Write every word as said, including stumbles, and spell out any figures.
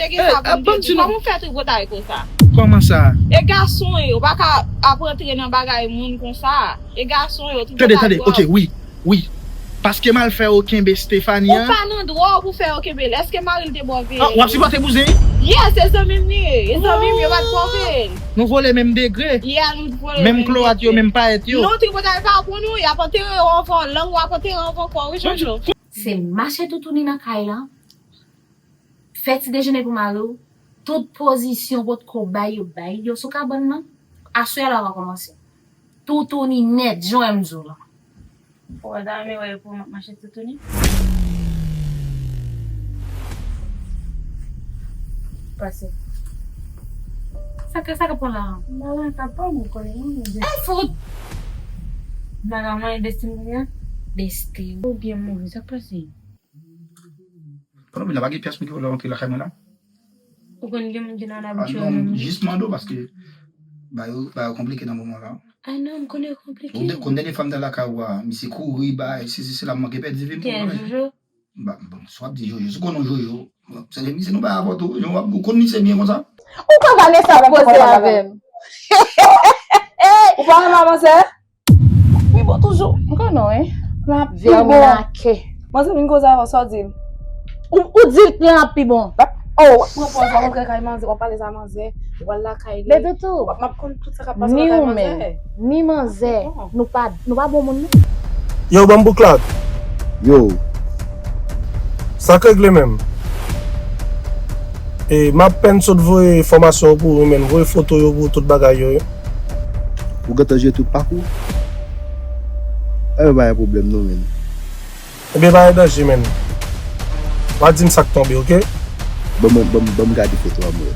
Tande sa pou m te di. Kòman w fè tripotay konsa? Kòman sa? E gason yo, ou pa ka ap rantre nan bagay moun konsa. E gason yo, tripotay. Tande, tande, ok, wi, wi. Paske malfè yo kenbe Stephanie an. Ou pa nan dwa w pou fè yo kenbe l. Èske mari l te ba w veye l? Ah, w ap sipòte bouzen? Yes, e zanmi m li ye. E zanmi m, yo pa t ba w veye l. Nou vole menm degre. Yeah, nou vole menm degre. Menm kloat yo, menm payèt yo. Non, tripotay pa bon non, y ap antere w anvan, lang w ap antere anvan kò w, wi, Jojo. Se mache toutouni nan kay la. Fè ti dejene pou mari w. Tout pozisyon potko bay yo, bay yo sou kabann nan. Aswè a la va kòmanse. Toutouni nèt, jan w wè m di w la. Ou pa ta renmen wè yo pou m ap mache toutouni? Pase. Sa k, sa k ap pran la? M pa wè sa k ap pran, m konnen non, men. Ay, fout! M pa ka manyen besti m kounye a? Besti. Ou byen move, sa k pase? Pandan m la pa gen pyès moun ki vle rantre lakay mwen la. Ou konn gen moun ki nan labitid menm? Jis mande w paske ba yo, ba yo konplike nan moman la. Ay non, m konnen yo konplike. Ou konn dènye fwa m te lakay ou a, misye kouri bay, sesi sela, m manke pèdi vi m. Kè Jojo? Ba, bon, sa w ap di Jojo, si w konnen Jojo, se de misye nou bay avè w tou, jan w ap, ou konn misye byen konsa. Ou pa gade sa, ou poze avè m. Ou pa renmen manzè? Pi bon toujou. M konnen w, wi. Plan ap pi bon. Vè w lakè. Manzè vin koze avè w, sa w di l? Ou, ou di l plan ap pi bon. Oh, w ap pran pòz, w ap rantre kay manzè, w ap pale sa manzè, w al lakay li. Men toutou, m ap konn tout sa k ap pase lakay manzè. Ni ou menm, ni manzè, nou pa, nou pa bon moun, non. Yo, ban m bouklad. Yo. Sa k regle menm? E, m ap pèn sot voye enfòmasyon yo pou ou, men voye foto yo pou tout bagay yo, yo. Ou gentan jere tout pakou? Ebyen, pa gen pwoblèm non, men. Ebyen, pa gen danje, men. W a di m sa k tonbe, oke? Ban m, ban m, ban m gade foto a, mwen.